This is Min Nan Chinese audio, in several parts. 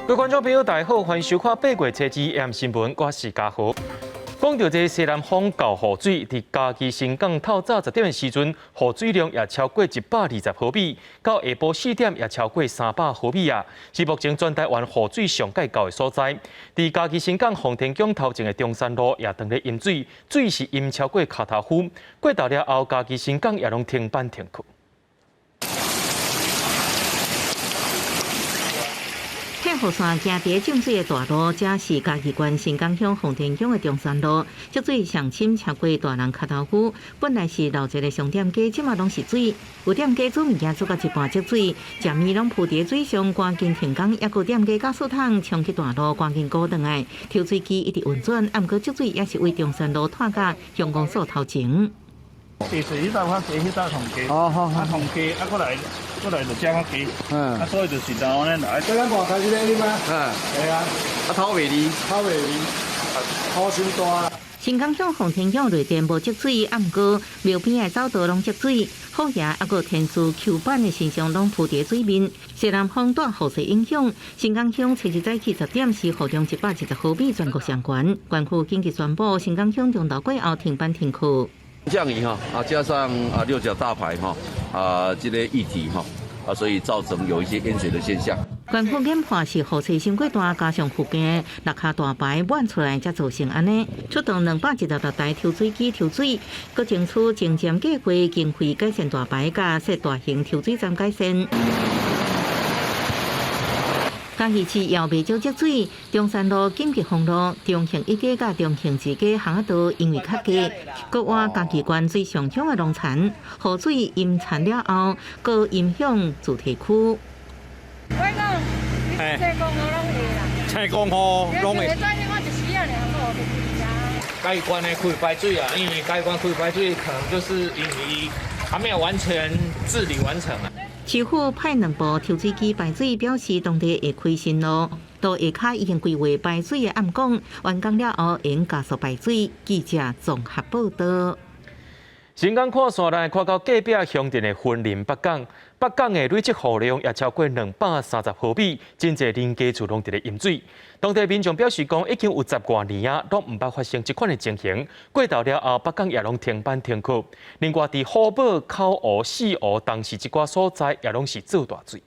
各位觀眾朋友，大家好，歡迎收看8月初二 AM 新聞，我是嘉豪。講到這西南風厚雨水，佇嘉義新港透早10點的時陣，雨水量也超過120毫米，到下晡4點也超過300毫米啊！是目前全台灣雨水上蓋高的所在。佇嘉義新港奉天宮頭前的中山路也當咧淹水，水是淹超過跤頭膚。過晝了後，嘉義新港也攏停班停課。退雨傘行佇浸水的大路，這是嘉義縣新港鄉奉天宮的中山路，積水上深超過大人跤頭膚。本來是鬧熱的商店街，這馬攏是水。有店家煮物件煮到一半積水，食物攏浮佇水上，趕緊停工。猶閣店家駕駛桶衝去大路，趕緊顧轉來。抽水機一直運轉，毋過積水也是為中山路拖到鄉公所頭前。地水彼搭較低，彼搭上低，啊上低，啊閣來，閣來就遮較低，啊所以就是就按呢來。這咱外口這個嗎？嗯，對啊，啊土袂離，土袂離，土傷大。新港鄉奉天宮內殿無積水，毋過廟邊的走道攏積水，虎爺猶閣天師 Q 版的神像攏浮佇水面。西南風大雨勢影響，新港鄉初一早起10點時雨量110毫米，全國上懸。縣府緊急宣布，新港鄉中晝過後停班停課。降雨哈啊，加上啊六角大排哈啊，這個液體哈啊，所以造成有一些淹水的現象。縣府研判是雨勢傷過大，加上附近六跤大排滿出來，才造成按呢。出動216台抽水機抽水，閣爭取前瞻計劃經費改善大排，佮設大型抽水站改善。嘉義市也袂少積水，中山路緊急封路，中興一街佮中興二街巷仔道因為較低，閣倚嘉義縣最上鄉的農田，雨水淹田了後，閣影響住宅區。我講，青公雨攏會啦，青公雨攏會。嘉義縣的開排水啊，因為嘉義縣開排水可能就是因為還沒有完全治理完成啊。市府派兩部抽水機排水，表示當地會開新路，到下跤已經規劃排水的暗管完工了後，會加速排水。記者綜合報道。新港看山，來看到隔壁鄉鎮的雲林北港，北港的累積雨量也超過230毫米，真濟人家厝攏佇咧淹水。當地民眾表示講，已經有十外年啊，攏毋捌發生這款的情形。過晝了後，北港也攏停班停課。另外，佇虎堡、口湖、四湖、東勢這寡所在，也攏是做大水。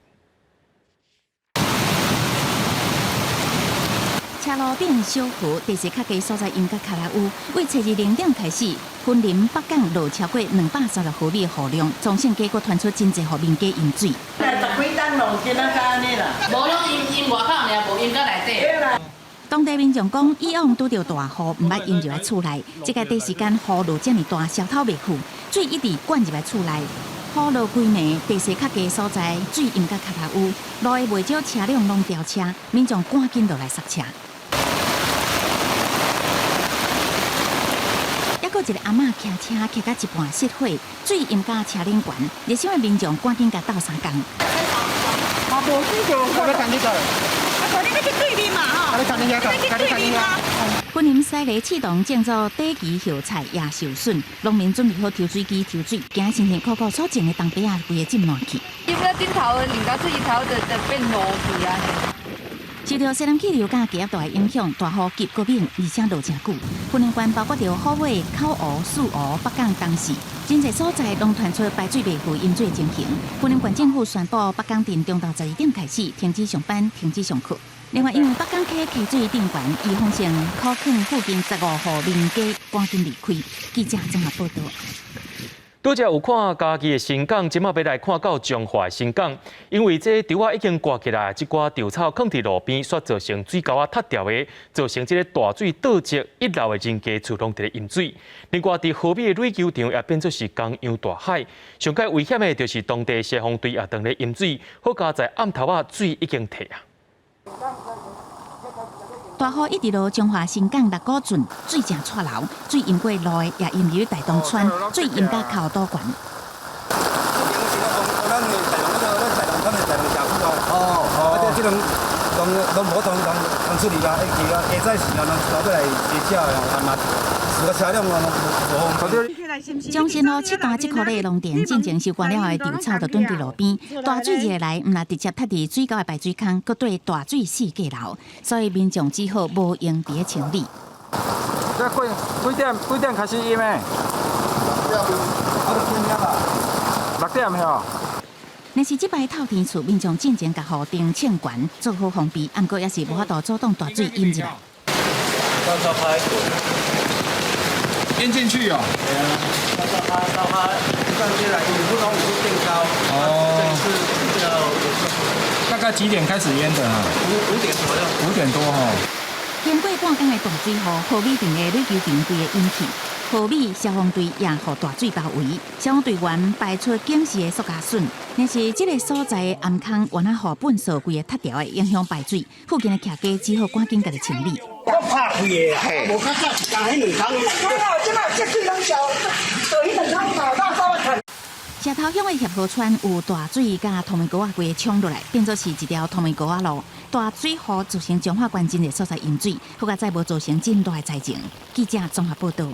車路頂小河，地勢較低所在淹甲跤頭趺。為初二0點開始，雲林北港落超過230毫米的雨量，中性街閣傳出真濟戶民家淹水。十幾棟路今仔才按呢啦，無攏淹淹外口爾，無淹到內底。當地民眾講，以往拄著大雨，毋捌淹入來厝內，這個短時間雨落這麼大，消透袂去，水一直灌入來厝內。雨落規暝，地勢較低所在，水淹甲跤頭趺，路的袂少車輛攏掉車，民眾趕緊落來剎車。猶閣一個阿嬤騎車騎到一半失火，水淹到車頂懸，熱心的民眾趕緊共鬥相共。啊，無水就我要看你個。啊，你欲去對面嘛吼？你看你遐，你去對面啊。雲林西螺刺桐種做短期葉菜也受損，農民準備好抽水機抽水，驚辛辛苦苦所種的冬瓜仔規个浸爛去。淹了頂頭，淋到水頭就就變落去啊。受著西南氣流佮低壓帶影響，大雨急閣猛，而且落誠久。雲林縣包括著虎尾、口湖、四湖、北港、東勢，真濟所在攏傳出排水袂赴淹水的情形。雲林縣政府宣布，北港鎮中晝12點開始停止上班、停止上課。另外，因為北港溪溪水頂懸，宜豐縣苦坑附近15戶民家趕緊離開。記者綜合報導。拄才有看嘉義的新港，這馬欲來看到彰化的新港，因為這稻仔已經割起來，這寡稻草囥佇路邊，煞造成水溝仔塌掉的，造成這個大水倒積，一樓的人家厝攏佇咧淹水。另外，佇河尾的壘球場也變做是江洋大海。上蓋危險的就是當地消防隊也當咧淹水，好佳哉暗頭仔水已經退啊。大雨一直落，彰化新港六股圳水誠掣流，水淹過路的，也淹入大東村，水淹甲口島懸。咱的大龍，咱大龍村的大龍社區哦。哦哦。啊，這攏攏攏無通通通出去啦，一去啦，下早時啊，攏都來坐車的，啊嘛，四個車輛攏無方便。中山路七段這箍的農田進前收割了後的稻草就囤佇路邊，大水一來，毋但直接塌佇水溝的排水孔，閣綴大水四界流，所以民眾只好無閒佇咧清理。這幾幾點？幾點開始淹的？6點吼。若是這擺透天厝，民眾進前共雨頂穿懸，做好防備，毋過也是無法度阻擋大水淹入來。淹進去哦。對啊，到它上去來，因為普通有變高。哦。這一次比較嚴重。大概幾點開始淹的啊？五點左右。5點多吼。經過半工的大水雨，雨美鎮的壘球場規个淹去，雨美消防隊也予大水包圍，消防隊員排出警示的塑膠筍，若是這個所在的頷坑，原來予糞掃規个塌掉的，影響排水，附近的徛家只好趕緊共伊清理。我拍開的啦，無較早一工彼兩桶。這擺積水攏燒，倒彼兩桶嘛，垃圾啊。石頭鄉的協和村有大水佮土門溝仔規个沖落來，變做是一條土門溝仔路。大水雨造成彰化縣真濟所在淹水，好佳哉無造成真大的災情。記者綜合報道。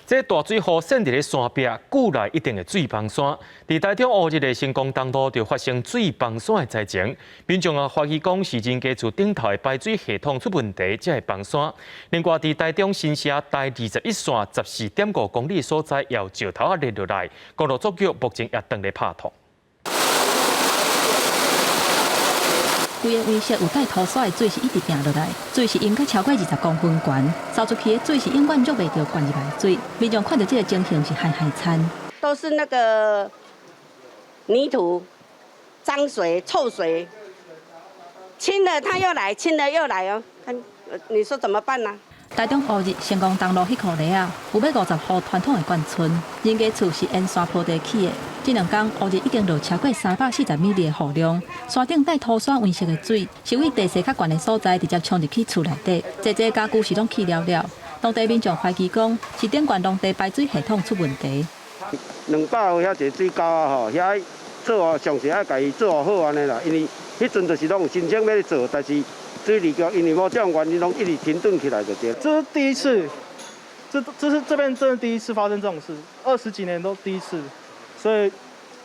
這大水雨散佇咧山壁，久來一定會水崩山。佇台中烏日的成功東路就發生水崩山的災情，民眾啊懷疑講是人家厝頂頭的排水系統出問題，才會崩山。另外，佇台中新社台21線14.5公里所在，也有石頭仔裂落來，公路總局目前也正咧拍通。規个圍色有帶塗沙的水是一直拚落來，水是淹甲超過20公分懸，掃出去的水是永遠約袂著灌入來的水。民眾看著這个情形是害害慘。都是那個泥土、髒水、臭水，清了它又來，清了又來哦，看你說怎麼辦呢？台中烏日成功東路彼箍犁仔，有欲50戶傳統的眷村，人家厝是沿山坡地起的。這兩工烏日已經落超過340米的雨量，山頂帶塗沙黃色的水，是對地勢較懸的所在直接沖入去厝內底，濟濟家具是攏去了了。當地民眾懷疑講，是頂懸農地排水系統出問題。200號遐濟水溝啊吼，遐做上是愛共伊做好按呢啦，因為彼陣就是攏有申請欲做，但是水利局因為無這種原因，攏一直停頓起來就對。這是第一次，這是這邊真的第一次發生這種事，20幾年都第一次，所以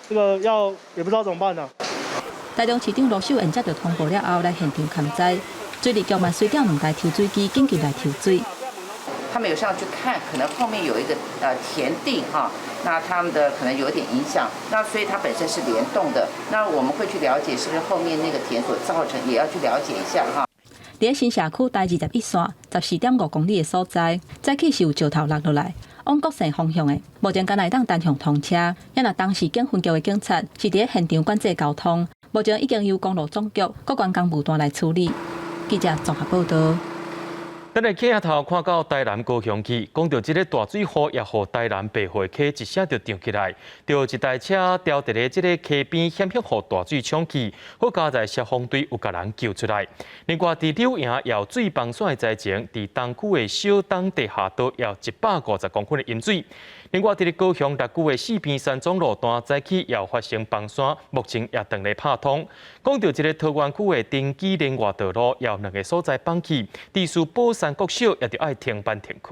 這個要也不知道怎麼辦呢。台中市長盧秀燕接到通報了後，來現場勘災，水利局嘛隨調兩台抽水機緊急來抽水。他們有上去看，可能後面有一個田地哈，那他們的可能有點影響，那所以它本身是聯動的，那我們會去了解是不是後面那個田所造成，也要去了解一下哈。佇新社區台21線14.5公里的所在，早起是有石頭落落來，往國姓方向的，目前敢若會當單向通車。也若當時警分局的警察是佇現場管制交通，目前已經由公路總局各關工務段來處理。記者綜合報道。咱來鏡頭看到台南高雄去，講著這个大水雨，也予台南白河溪一聲就漲起來，著一台車牢佇咧這个溪邊，險險予大水沖去，好佳哉消防隊有共人救出來。另外，佇柳營也有水崩山的災情，佇東區的小東地下道也有150公分的淹水。另外，佇咧高雄六龜的四邊山莊路段，早起也有發生崩山，目前也正咧拍通。講著這个桃園區的登基連外道路，也有兩个所在崩去，地處寶山國小也著愛停班停課。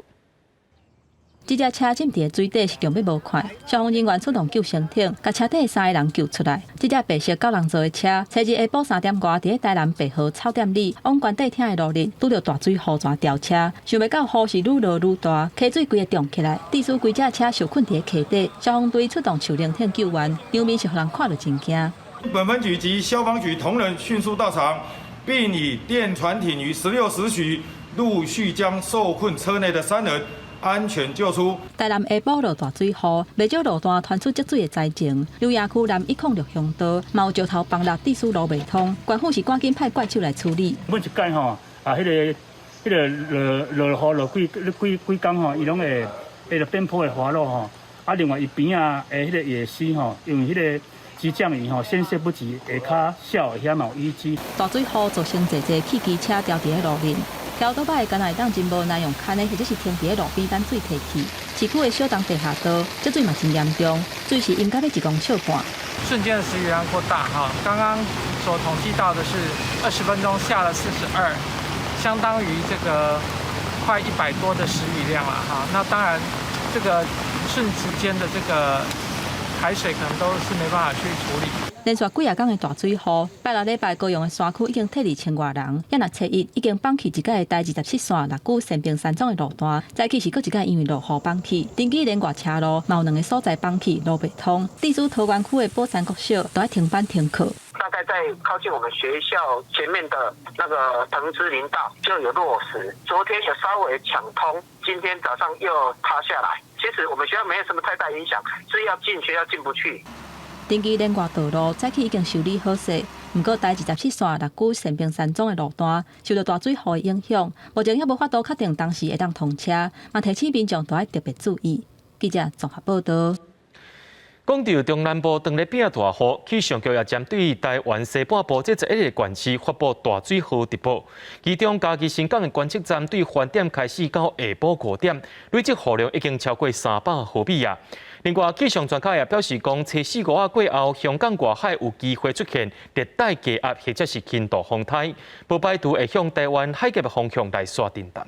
這隻車浸佇水底是強欲無看，消防人員出動救生艇，共車底三个人救出來。這隻白色九人座的車，昨日下晡3點外，佇咧台南白河草點里往關帝廳的路裡，拄著大水雨泉吊車，想袂到雨是愈落愈大，溪水規个漲起來，致使規隻車受困佇咧溪底。消防隊出動樹靈艇救援，場面是予人看著真驚。本分局及消防局同仁迅速到場，並以電船艇於16時許陸續將受困車內的三人安全救出。台南下晡落大水雨，袂少路段傳出積水的災情。柳營區南106鄉道，嘛有石頭崩落，致使路袂通。縣府是趕緊派怪手來處理。每一屆吼，啊，彼个落落雨落幾幾幾工吼，伊攏會彼个邊坡會滑落吼。啊，另外伊邊仔的彼个野溪吼，因為彼个急降雨吼，宣洩不及，下跤小遐嘛有淤積。大水雨造成濟濟汽機車牢佇咧路面。橋倒擺敢若會當真無奈用牽的，或者是停佇咧路邊等水退去。市區的小東地下道積水嘛真嚴重，水是淹甲欲1.5公尺。瞬間的時雨量過大哈，剛剛所統計到的是20分鐘下了42，相當於這個快100多的時雨量了哈。那當然，這個瞬時間的這個排水可能都是沒辦法去處理。連續幾仔工的大水雨，拜六禮拜高雄的山區已經撤離千外人，也若初一已經放棄一改的台27線六龜善平山莊的路段，早起是閣一改因為落雨放棄，登記連外車路嘛有兩個所在放棄，路袂通。地主桃園區的寶山國小都愛停班停課。大概在靠近我們學校前面的那個藤枝林道就有落石，昨天有稍微搶通，今天早上又塌下來。其實我們學校沒有什麼太大影響，是要進學校進不去。登記連外道路早起已經修理好勢，毋過台27線六龜善平山莊的路段受到大水雨的影響，目前猶無法度確定當時會當通車，嘛提醒民眾都愛特別注意。記者綜合報道。講到中南部當咧變大雨，氣象局也針對台灣西半部這11個縣市發布大水雨特報。其中嘉義新港的觀測站對翻點開始到下晡5點，累積雨量已經超過300毫米啊。另外，氣象專家也表示講，初四五仔過後，香港外海有機會出現熱帶低壓或者是輕度風颱，無排除會向台灣海峽的方向來煞震動。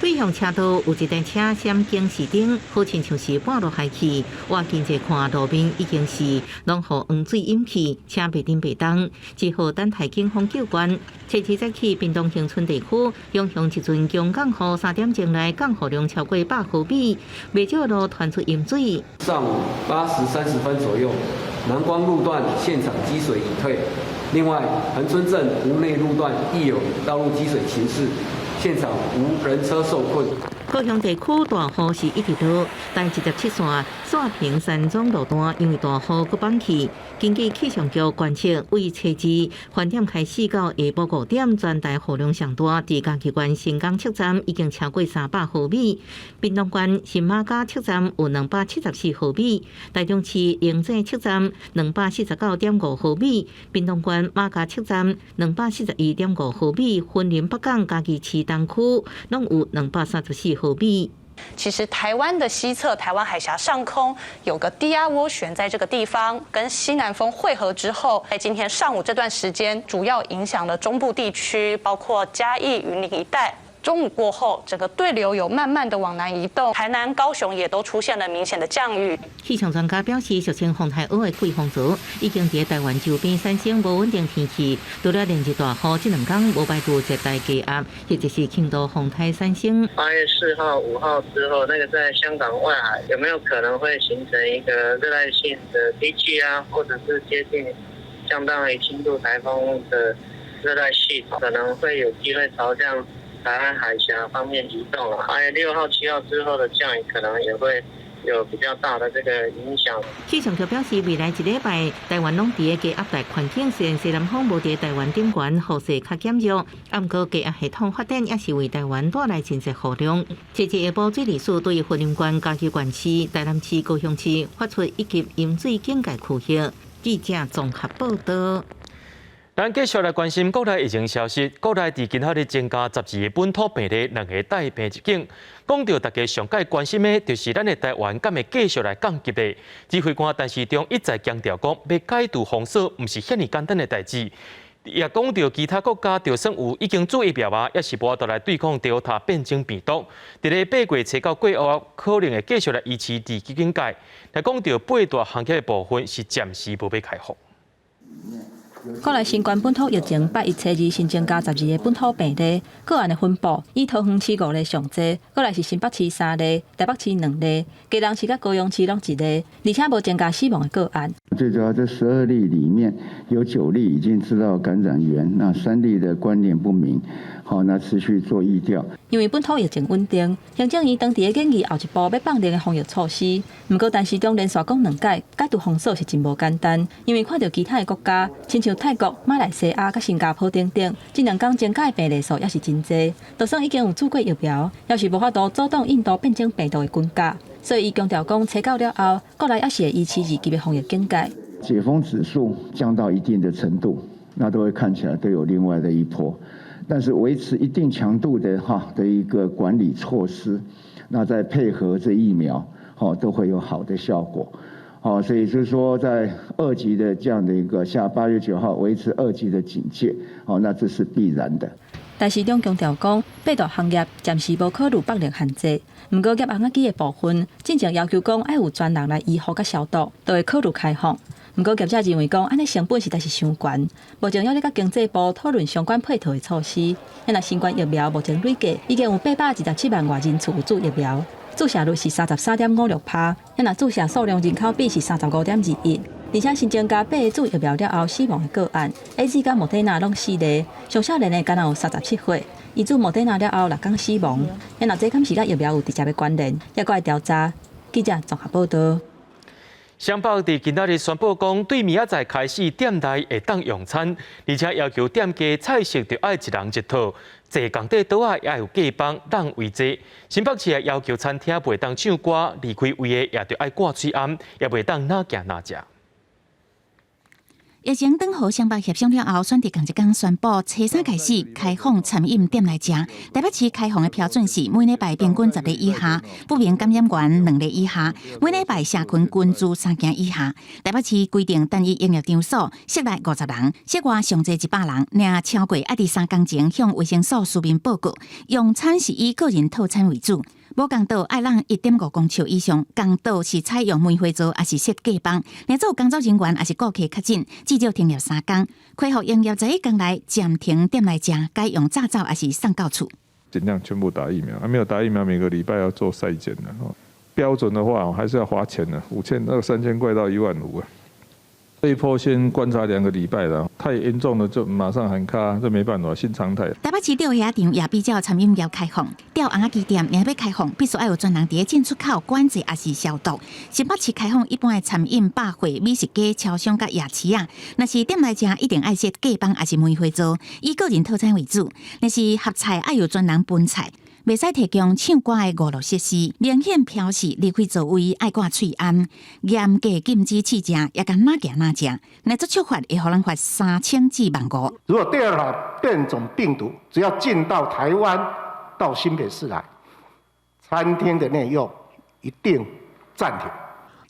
對向車道有一台車閃警示燈，好親像是半路害去。倚近一看路面已經是攏予黃水淹去，車袂振袂動，只好等待警方救援。初二早起，屏東恆春地區湧向一陣強降雨，3點鐘內降雨量超過100毫米，袂少路傳出淹水。上午8時30分左右，南光路段現場積水已退。另外，恆春鎮湖內路段亦有道路積水情勢。現場無人車受困。高雄地區大雨是一直落，台27線線平山莊路段因為大雨閣崩去。根據氣象局觀測，為初二翻點開始到下晡5點，全台雨量上大，佇嘉義縣新港測站已經超過300毫米，屏東縣新馬甲測站有274毫米，台中市龍井測站249.5毫米，屏東縣馬家測站241.5毫米，雲林北港嘉義市東區攏有234毫米。其實台灣的西側，台灣海峽上空有個低壓渦旋在這個地方，跟西南風匯合之後，在今天上午這段時間，主要影響了中部地區，包括嘉義、雲林一帶。中午過後，整個對流有慢慢的往南移動，台南、高雄也都出現了明顯的降雨。氣象專家表示，俗稱風台烏的季風槽已經佇台灣周邊產生無穩定天氣，除了連日大雨，這兩天無排除熱帶低壓或者是輕度風颱產生。8月4號、5號之後，那個在香港外海有沒有可能會形成一個熱帶性的低氣壓，或者是接近相當於輕度颱風的熱帶系統，可能會有機會朝向台灣海峽方面移動了。8月6號、7號之後的降雨可能也會有比較大的這個影響。氣象局表示，未來一禮拜，台灣攏佇個低壓帶環境，雖然西南風無佇台灣頂懸，雨勢較減弱，毋過低壓系統發展也是為台灣帶來真濟雨量。初二下晡水利署對雲林縣、嘉義縣市、台南市、高雄市發出一級淹水警戒區域。記者綜合報道。咱繼續來關心國內疫情消息。國內佇今仔日增加12個本土病例，兩个帶病入境。講到大家上蓋關心的，就是咱的台灣敢會繼續來降級咧？指揮官陳時中一再強調講，欲解除封鎖毋是遐爾簡單的代誌。也講到其他國家，就算有已經注疫苗啊，也是無法度來對抗 Delta 變種病毒。佇咧8月初九過後，可能會繼續來維持二級警戒。來講到八大行業的部分，是暫時無欲開放。國內新冠本土疫情，拜一初二新增加12個本土病例，個案的分布以桃園市5例上濟，過來是新北市3例，台北市2例，基隆市佮高雄市攏1例，而且無增加死亡的個案。最主要這12例裡面有9例已經知道感染源，那3例的關聯不明，好，那持續做疫調。因為本土疫情穩定，行政院當佇咧研議後一步欲放寬的防疫措施。毋過，陳時中連續講兩擺，解除封鎖是真無簡單。因為看著其他的國家，親像泰國、馬來西亞佮新加坡等等，這兩工增加的病例數也是真濟。就算已經有注過疫苗，也是無法度阻擋印度變種病毒的滾價。所以，伊強調講，初九了後，國內猶是會維持二級的防疫警戒。解封指數降到一定的程度，那都會看起來都有另外的一波。但是維持一定強度的哈的一個管理措施，那再配合這疫苗，都會有好的效果。好，所以就是說，在二級的這樣的一個下8月9號維持二級的警戒，好，那這是必然的。但市長強調講，八大行業暫時無考慮北令限制。毋過醃甕仔雞的部分，進前要求講愛有專人來醫護佮消毒，就會考慮開放。毋過業者認為講，按呢成本實在是傷懸，目前猶咧佮經濟部討論相關配套的措施。若新冠疫苗目前累計已經有827萬外人次有注疫苗，注射率是33.56%，若注射數量人口比是35.21。而且新增加八个注疫苗了後死亡的個案，AZ佮莫德納攏四例，上少年的敢若有37歲，伊注莫德納了後六工死亡。若這敢是佮疫苗有直接的關聯，猶閣愛調查。記者綜合報導。雙北佇今仔日宣布講，對明仔載開始店內會當用餐，而且要求店家菜色著愛一人一套，坐仝塊桌仔也有隔板讓位坐。新北市也要求餐廳袂當唱歌，離開位的也著愛掛喙罨，也袂當若行若食。疫情轉予雙北協商了後，選佇仝一工宣布，初三開始開放餐飲店來食。台北市開放的標準是每禮拜平均10例以下，不明感染源兩例以下，每禮拜社群群聚三件以下。台北市規定單一營業場所室內50人，室外上濟100人，若超過愛佇3工前向衛生所書面報告。用餐是以個人套餐為主。無仝桌愛讓1.5公尺以上，仝桌是採用梅花座，抑是設隔板。若有工作人員，抑是顧客確診，至少停業三工。恢復營業11工內暫停店內食，改用紮走抑是送到厝。盡量全部打疫苗，啊沒有打疫苗，每個禮拜要做篩檢的。標準的話，還是要花錢的，5000到3000塊到1萬5啊。這一波先觀察2個禮拜啦，太嚴重了就馬上喊卡，這沒辦法，新常態。台北市釣蝦場也比照餐飲業開放，釣甕仔雞店若欲開放，必須愛有專人佇咧進出口管制，抑是消毒。新北市開放一般的餐飲、百貨、美食街、超商佮夜市仔，若是店內食，一定愛設隔板，抑是梅花座，以個人套餐為主。若是合菜，愛有專人分菜。袂使提供唱歌的娛樂設施，明顯標示離開座位愛掛喙罨，嚴格禁止試食，也共若行若食。若做觸法會予人罰3000至15,000。如果德爾塔變種病毒只要進到台灣到新北市來，餐廳的內用一定暫停。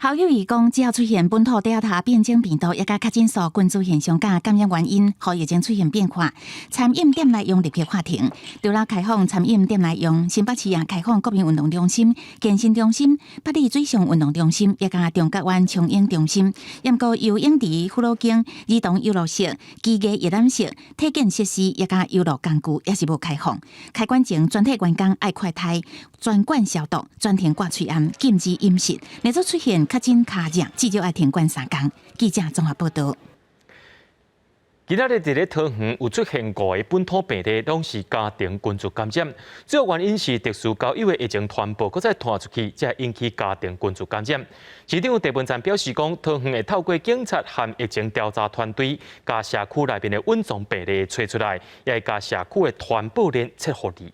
侯友宜講，只要出現本土德爾塔變種病毒，抑佮確診數群聚現象佮感染原因，予疫情出現變化，餐飲店內用立刻喊停。除了開放餐飲店內用，新北市也開放國民運動中心、健身中心、八里水上運動中心，抑佮中角灣暢泳中心。毋過游泳池、父老間、兒童遊樂室、機藝閱覽室、體健設施，抑佮遊樂工具，也是無開放。開館前，全體員工愛快篩、全館消毒、全程掛喙罨、禁止飲食。若做出現確診確認，至少愛停館3工。記者綜合報導。今仔日佇咧桃園有出現五个本土病例，攏是家庭群聚感染。主要原因是特殊交友的疫情傳播，閣再傳出去，才會引起家庭群聚感染。市長鄭文燦表示講，桃園會透過警察和疫情調查團隊，共社區內面的隱藏病例揣出來，也會共社區的傳播鏈切予離。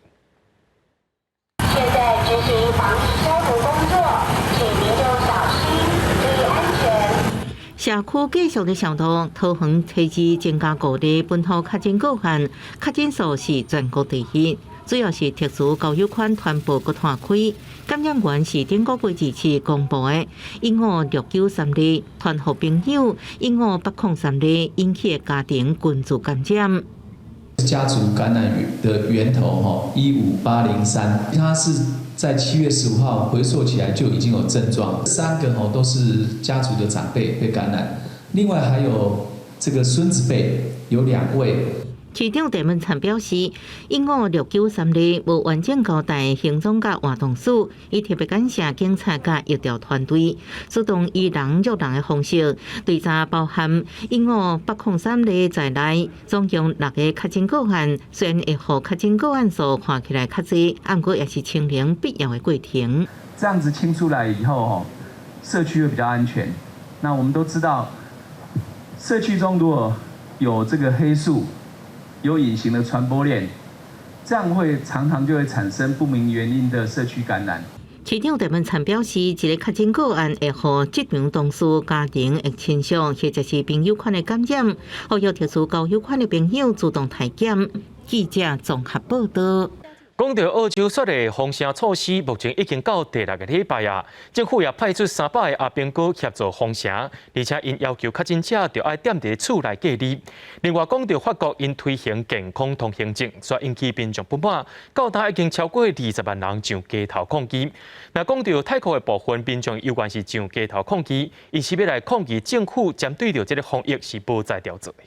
現在執行防疫消毒工作，請民眾小心，注意安全。社區繼續咧消毒，桃園初二增加五例本土確診個案，確診數是全國第一，主要是特殊交友圈傳播閣傳開。感染源是頂個月27公布的，15693例，傳予朋友15803例引起的家庭群聚感染。家族感染的源頭吼，15803，他是在7月15號回溯起來就已經有症狀，三個吼都是家族的長輩被感染，另外還有這個孫子輩有兩位。市長鄭文燦表示，15693例無完整交代行蹤佮活動史，伊特別感謝警察佮疫調團隊，主動以人約人的方式，追查包含15803例在內，總共六个確診個案，雖然會予確診個案數看起來較濟，毋過也是清零必要的過程。這樣子清出來以後，吼，社區會比較安全。那我們都知道，社區中如果有這個黑數，有隱形的傳播鏈，這樣會常常就會產生不明原因的社區感染。市長鄭文燦表示，一个確診個案會予職場同事、家庭的親屬或者是朋友圈的感染，呼籲特殊交友圈的朋友主動篩檢。記者綜合報導。講到澳洲雪梨封城措施，目前已經到第六個禮拜啊。政府也派出300個阿兵哥協助封城，而且𪜶要求確診者著愛踮佇厝內隔離。另外，講到法國𪜶推行健康通行證，煞引起民眾不滿，到今已經超過20萬人上街頭抗議。若講到泰國的部分民眾猶原是上街頭抗議，𪜶是欲來抗議政府針對著這个防疫是無才調做的。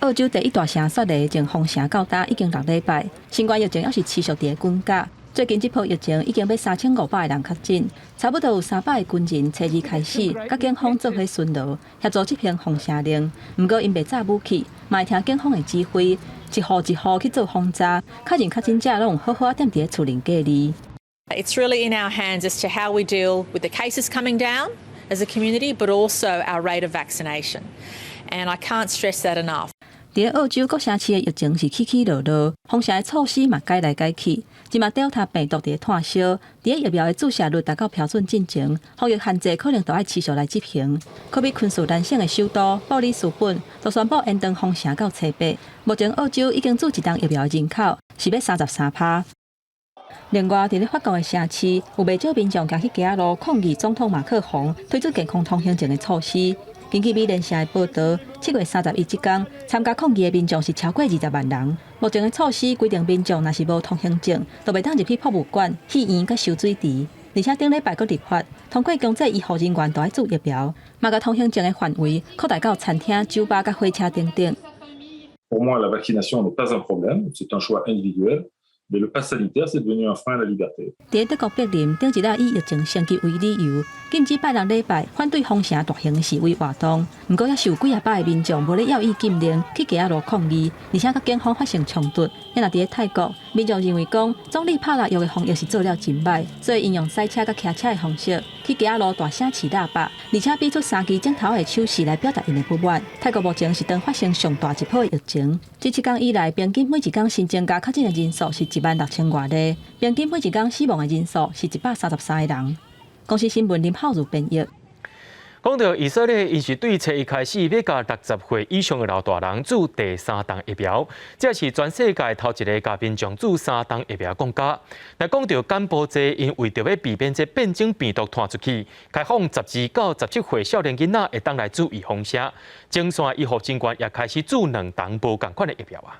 澳洲第一大城雪梨從封城到今已經6禮拜，新冠疫情猶是持續佇咧滾價。最近這波疫情已經欲3500個人確診，差不多有300個軍人初二開始，佮警方做伙巡邏，協助執行封城令。毋過𪜶袂紮武器，嘛會聽警方的指揮，一戶一戶去做訪查，確認確診者攏有好好仔踮佇咧厝內隔離。 It's really in our hands as to how we deal with the cases coming down as a community, but also our rate of vaccination. And I can't stress that enough. 佇澳洲各城市的疫情是起起落落，封城的措施嘛改來改去。這馬 Delta 病毒佇咧炭燒，佇咧疫苗的注射率達到標準進前，防疫限制可能都愛持續來執行。可比昆士蘭省的首都布里斯本都宣布延長封城到初八。目前澳洲已經注一針疫苗的人口是欲33%。另外，佇咧法國的城市，有袂少民眾行去街路抗議總統馬克宏推出健康通行證的措施。根據美聯社的報導，7月31這工參加抗議的民眾是超過20萬人。目前的措施規定，民眾若是無通行證，就袂當入去博物館、戲院佮游水池。而且頂禮拜閣立法通過強制醫護人員都愛注疫苗，嘛共通行證的範圍擴大到餐廳、酒吧佮火車等等。 Pour moi, la vaccination n'est pas un problème, c'est un choix individuel. Mais le pass sanitaire, c'est devenu un frein à la liberté. 佇德國柏林，頂一日以疫情升級為理由，禁止拜六禮拜反對封城大型示威活動。毋過，猶是有幾仔百个民眾無咧要意禁令，去街仔路抗議，而且佮警方發生衝突。若佇咧泰國，民眾認為講總理帕拉育的防疫是做了真䆀，所以𪜶用賽車佮騎車的方式去街仔路大聲飼喇叭，而且比出三支指頭的手勢來表達𪜶的不滿。泰國目前是當發生上大一波疫情，這7工以來，平均每一工新增加確診的人數是1萬6千外例，平均每一工死亡的人數是133個人。公視新聞林浩如編譯。講到以色列，𪜶是對初一開始欲共60歲以上的老大人注第三針疫苗，這是全世界頭一个共民眾注三針疫苗國家。若講到柬埔寨，𪜶為著欲避免這變種病毒傳出去，開放12到17歲少年囡仔會當來注預防射。前線醫護人員也開始注兩針無仝款的疫苗啊。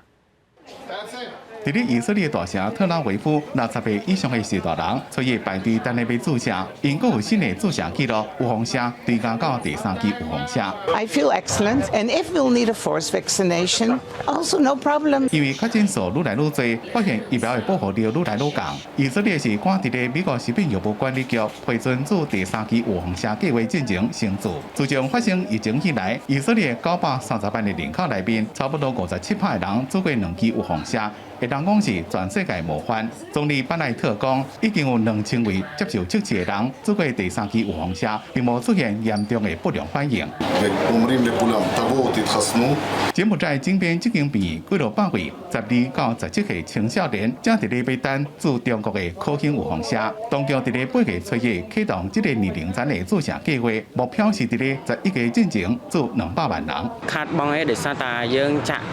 佇咧以色列大城特拉維夫，60歲以上的序大人，初一排隊等咧欲注射，𪜶閣有新的注射記錄，預防射追加到第三劑預防射。 I feel excellent, and if we'll need a fourth vaccination, also no problem. 因為確診數愈來愈濟，發現疫苗的保護力愈來愈降。以色列是趕佇咧美國食品藥物管理局批准注第三劑預防射計畫進前先注。自從發生疫情以來，以色列930萬的人口內面，差不多57%的人注過兩劑預防射。會當講是全世界模範。總理班奈特講，已經有2000位接受測試的人注過第三劑預防射，並無出現嚴重的不良反應。柬埔寨金邊這間病院幾落百位12到17歲青少年，正佇咧欲等注中國的科興預防射。當局佇咧8月初一啟動這個年齡層的注射計劃，目標是佇咧11月進前注200萬人。 ខាតបង់អីដោយសារតែយើងចាក់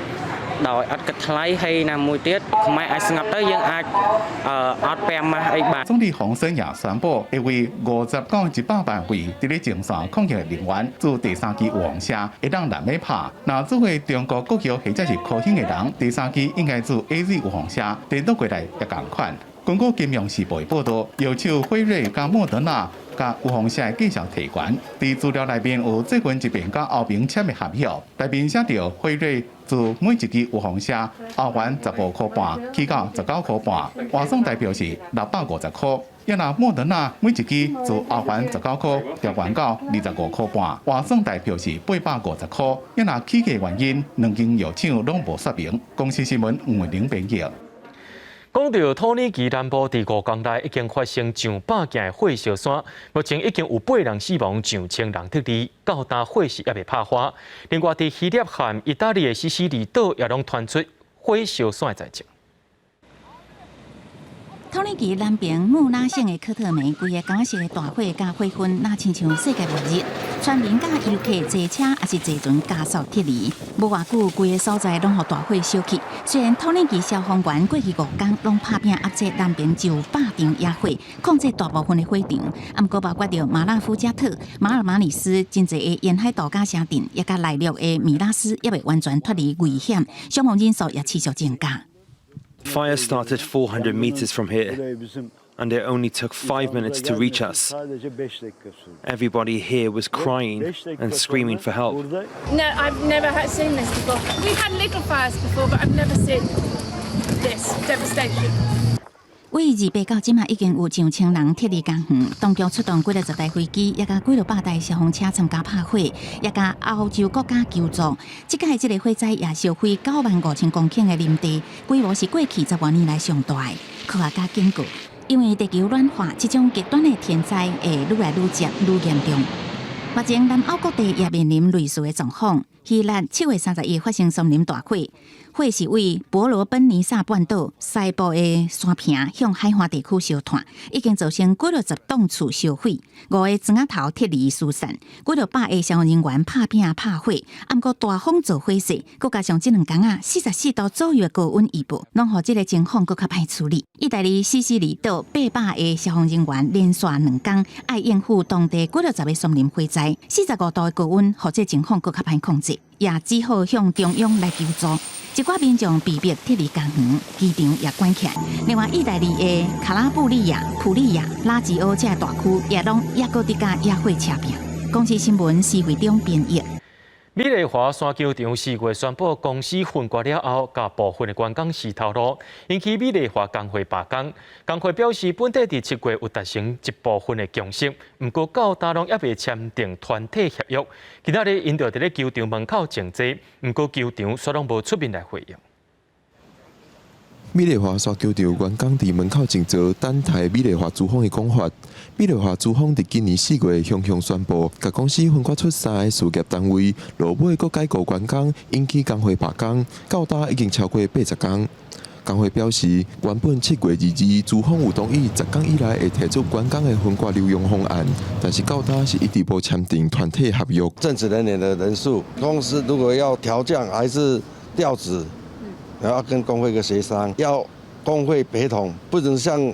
ដោយអត់គិតថ្លៃហើយណាមួយទៀតខ្មែរអាចស្ងប់ទៅយើងអាចអត់ពាក់ម៉ាស់អីបាន 總理洪森也宣布，會為50到100萬位佇咧前線抗疫的人員注第三劑預防射，會當難欲拍。若注過中國國藥或者是科興的人，第三劑應該注 AZ 預防射，顛倒過來也仝款。根據《金融時報》的報導，藥廠輝瑞佮莫德納共預防射的價數提懸，佇資料內面有最近一遍佮歐盟簽的合約，內面寫著輝瑞自每一支預防射歐元15塊半起到19塊半，換算台幣是650塊。抑若莫德納每一支自歐元19塊調懸到25塊半，換算台幣是850塊。抑若起價原因，兩間藥廠攏無說明。公視新聞吳慧玲編譯。講到土耳其南部，佇5工內已經發生上百件的火燒山，目前已經有八人死亡，上千人撤離，到今火勢猶未拍化。另外，佇希臘和意大利的西西里島也攏傳出火燒山的災情。土耳其南邊穆拉省的科特梅，規个柑仔色的大火佮火雲，若親像世界末日。村民佮遊客坐車抑是坐船加速撤離，無偌久，規个所在攏予大火燒去。雖然土耳其消防員過去5工攏拍拚壓制南邊就100場野火，控制大部分的火場，毋過包括著馬拉夫加特、馬爾馬里斯真濟个沿海度假城鎮，也佮內陸的米拉斯，猶未完全脫離危險，傷亡人數也持續增加。 Fire started 400 meters from here, and it only took 5 minutes to reach us. Everybody here was crying and screaming for help. No, I've never seen this before. We've had little fires before, but I've never seen this devastation. 為28到這馬已經有上千人撤離家園，當局出動幾落十台飛機，也佮幾落百台消防車參加拍火，也佮歐洲國家求助。這擺這个火災也燒毀95,000公頃的林地，規模是過去10外年來上大的。科學家警告，因為地球暖化，這種極端的天災會愈來愈捷、愈嚴重。目前南歐各地也面臨類似的狀況。希臘7月31發生森林大火，火是為伯羅奔尼撒半島西部的山坪向海岸地區燒竄，已經造成幾落十棟厝燒毀，五个庄仔頭撤離疏散，幾落百个消防人員拍拚拍火。毋過大風造火勢，閣加上這兩工仔44度左右的高溫預報，攏予這个情況閣較歹處理。意大利西西里島800个消防人員連續2工愛應付當地幾落十个森林火災，45度的高溫，予這情況閣較歹控制，也只好向中央來求助。一寡民眾被迫撤離家園，機場也關起來。另外，意大利的卡拉布里亞、普利亞、拉齊奧這个大區也攏猶閣佇佮野火車拼。公視新聞施惠中編譯。美麗華山球場4月宣布公司分割了後，共部分的員工辭頭路，引起美麗華工會罷工。工會表示，本底佇7月有達成一部分的共識，毋過到今攏猶未簽訂團體協約。今仔日𪜶就佇咧球場門口靜坐，毋過球場煞攏無出面來回應。美麗華沙球場員工佇門口靜坐，等待美麗華資方的講法。美麗華資方佇今年4月雄雄宣布，共公司分割出三个事業單位，落尾閣解雇員工，引起工會罷工，到今已經超過80工。工會表示，原本7月22，資方有同意10工以內會提出員工的分割留用方案，但是到今是一直無簽訂團體合約。正職人員的人數，公司如果要調降還是調職，然後跟工會個協商，要工會陪同，不能像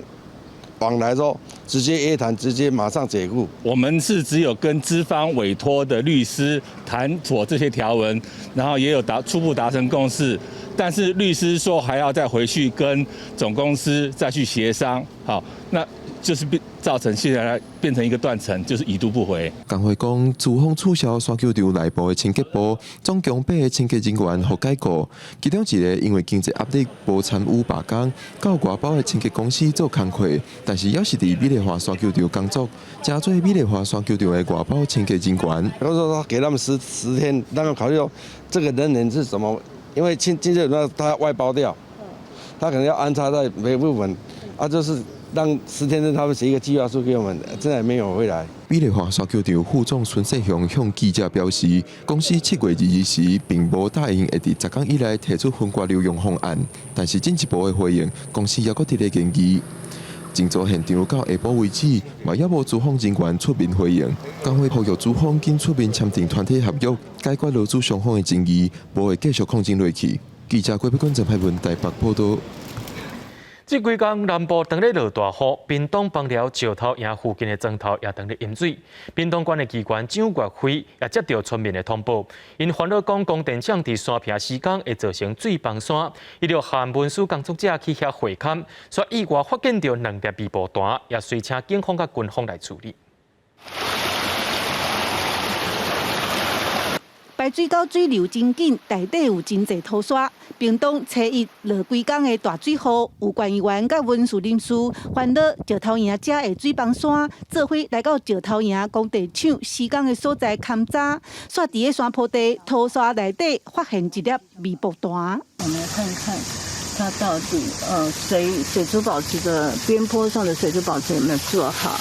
往來說直接約談，直接馬上解雇。我們是只有跟資方委託的律師談妥這些條文，然後也有初步達成共識，但是律師說還要再回去跟總公司再去協商，好，那就是變造成現在變成一個斷層，就是已讀不回。工會講，資方取消沙球場內部的清潔部，總共八个清潔人員予解雇，其中一个因為經濟壓力無參與罷工，到外包的清潔公司做工課，但是猶是佇美麗華沙球場工作，成做美麗華沙球場的外包清潔人員。我說給他們10天，讓他們考慮說這個人員是什麼，因為清潔人他外包掉，他可能要安插在每部門，啊，就是讓10天內他們寫一個計劃書給我們，現在沒有回來。美麗華沙球場副總孫世雄向記者表示，公司7月22時並無答應會佇10工以內提出分割留用方案，但是進一步的回應，公司猶閣佇咧研議。靜坐現場到下晡為止，嘛猶無資方人員出面回應。工會呼籲資方緊出面簽訂團體合約，解決勞資雙方的爭議，無會繼續抗爭落去。記者郭碧君、陳派文台北報道。這幾工南部當咧落大雨，屏東枋寮石頭營附近的磚頭也當咧淹水。屏東縣的機關蔣月輝也接著村民的通報，𪜶煩惱講光電廠佇山坪施工會造成水崩山，伊就函文書工作者去遐會勘，煞意外發現著兩粒微波彈，也隨請警方佮軍方來處理。排水溝水流真緊，內底有真濟土沙。屏東初一落幾工的大水雨，有關議員佮文書人士煩惱石頭營遮的水崩山，做伙來到石頭營光電廠施工的所在勘查，煞佇个山坡地土沙內底發現一粒微波彈。我們來看看，它到底水土保持的邊坡上的水土保持有沒有做好？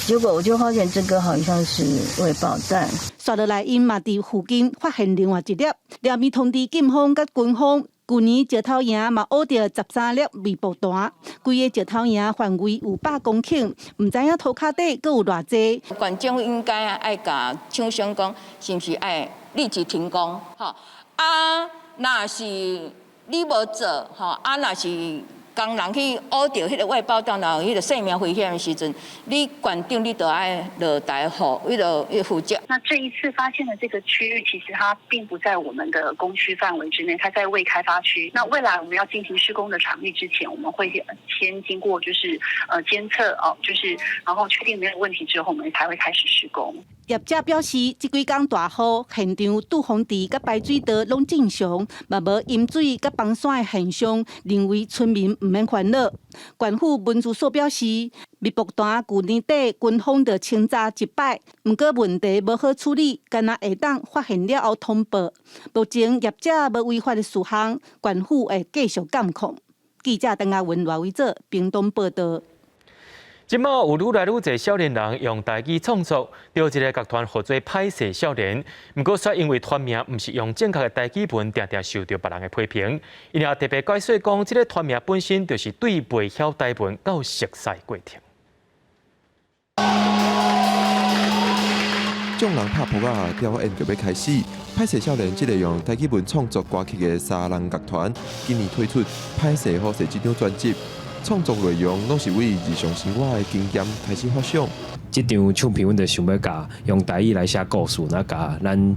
結果我就發現這個好像是未爆彈。煞落來，𪜶嘛佇附近發現另外一粒，連面通知警方佮軍方，舊年石頭營嘛挖著13粒密布彈，規个石頭營範圍有100公頃，毋知影塗跤底閣有偌濟。縣政府應該愛共廠商講，是毋是愛立即停工？吼啊，若是你無做，吼啊，若是工人去挖著彼个外包彈，然後彼个生命危險的時陣，你縣長你就愛落台予彼个負責。那這一次發現的這個區域，其實它並不在我們的工區範圍之內，它在未開發區。那未來我們要進行施工的場地之前，我們會先經過就是監測哦，就是然後確定沒有問題之後，我們才會開始施工。業者表示，這幾工大雨，現場堵風池佮排水道攏正常，嘛無淹水佮崩山的現象，認為村民毋免煩惱。縣府文資所表示，密木彈舊年底軍方就清查一擺，毋過問題無好處理，干焦會當發現了後通報。目前業者無違法的事項，縣府會繼續監控。記者鄧亞文、賴偉哲，屏東報導。這擺有愈來愈濟少年人用台語創作，著一个樂團號做歹勢少年。毋過，卻因為團名毋是用正確的台語文，定定受著別人的批評。𪜶也特別解說講，這个團名本身就是對袂曉台文到熟似過程。眾人拍噗仔，表演就欲開始。歹勢少年這个用台語文創作歌曲的三人樂團，今年推出《歹勢好勢》這張專輯。創作內容攏是為日常生活的經驗開始發想。這張唱片，阮就想欲共用台語來寫故事，若共咱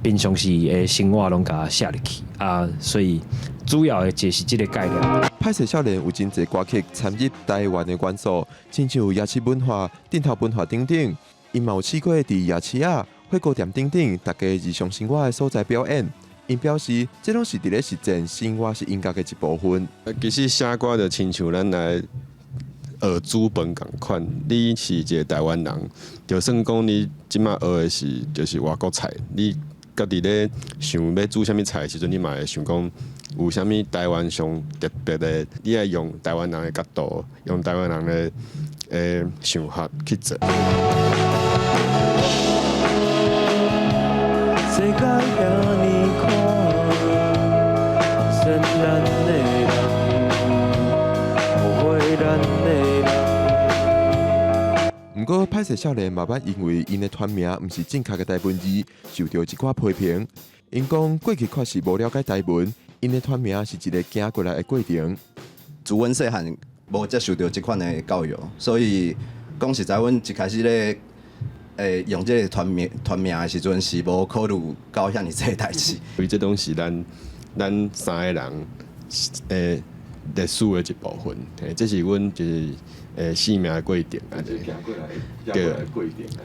平常時的生活攏共寫入去啊，所以主要的就是這个概念。歹勢少年有真濟歌曲參入台灣的元素，親像夜市文化、陣頭文化等等。𪜶嘛有試過佇夜市仔、火鍋店等等，大家日常生活的所在表演。𪜶表示，這攏是佇咧實踐生活是音樂的一部分。其實寫歌就親像咱來學煮飯仝款，你是一个台灣人，就算講你這擺學的是就是外國菜，你家己咧想欲煮啥物菜的時陣，你嘛會想講有啥物台灣上特別的，你愛用台灣人的角度，用台灣人的想法去做。世界遐爾寬，善咱的人，誤會咱的人。毋過，歹勢少年嘛捌因為𪜶的團名毋是正確的台文字，受著一寡批評。𪜶講過去確實無了解台文，𪜶的團名是一个行過來的過程。自阮細漢無接受著這款的教育，所以講實在，阮一開始咧。用這个團名的時陣是無考慮到遐爾濟代誌。因為這攏是咱三个人歷史的一部分，這是阮就是生命的過程按呢。對，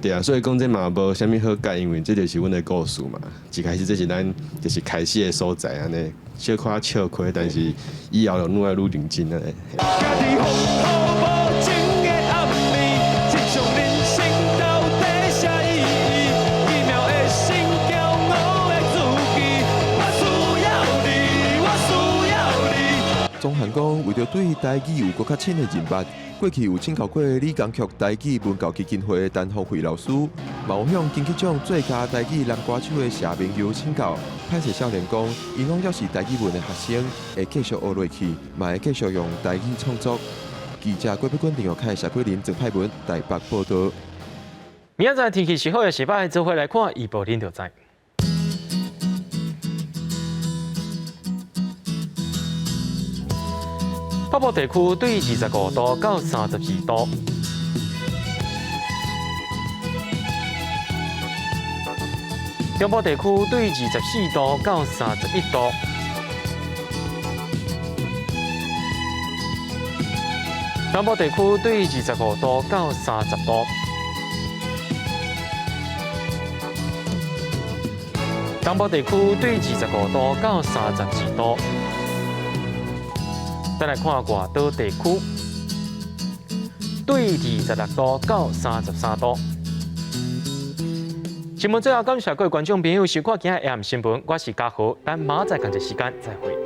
對啊，所以講這嘛無啥物好改，因為這就是阮的故事嘛。一開始這是咱就是開始的所在按呢，小可笑虧，但是以後就愈來愈認真按呢。鍾漢講，為著對台語有閣較深的認捌，過去有請教過李江卻台語文教基金會的陳福惠老師，嘛有向金曲獎最佳台語男歌手的謝明佑請教。歹勢少年講，𪜶攏猶是台語文的學生，會繼續學落去，嘛會繼續用台語創作。記者郭碧君、林玉凱、謝桂林、曾派文台北報導。明仔載天氣是好的時擺，做伙來看預報，恁就知。北部地區對25度到32度，中部地區對24度到31度，南部地區對25度到30度，東部地區對25度到32度。再來看外島地區，對26度到33度。新聞最後感謝各位觀眾朋友收看今日 AM 新聞，我是嘉豪，咱明仔載仝一時間再會。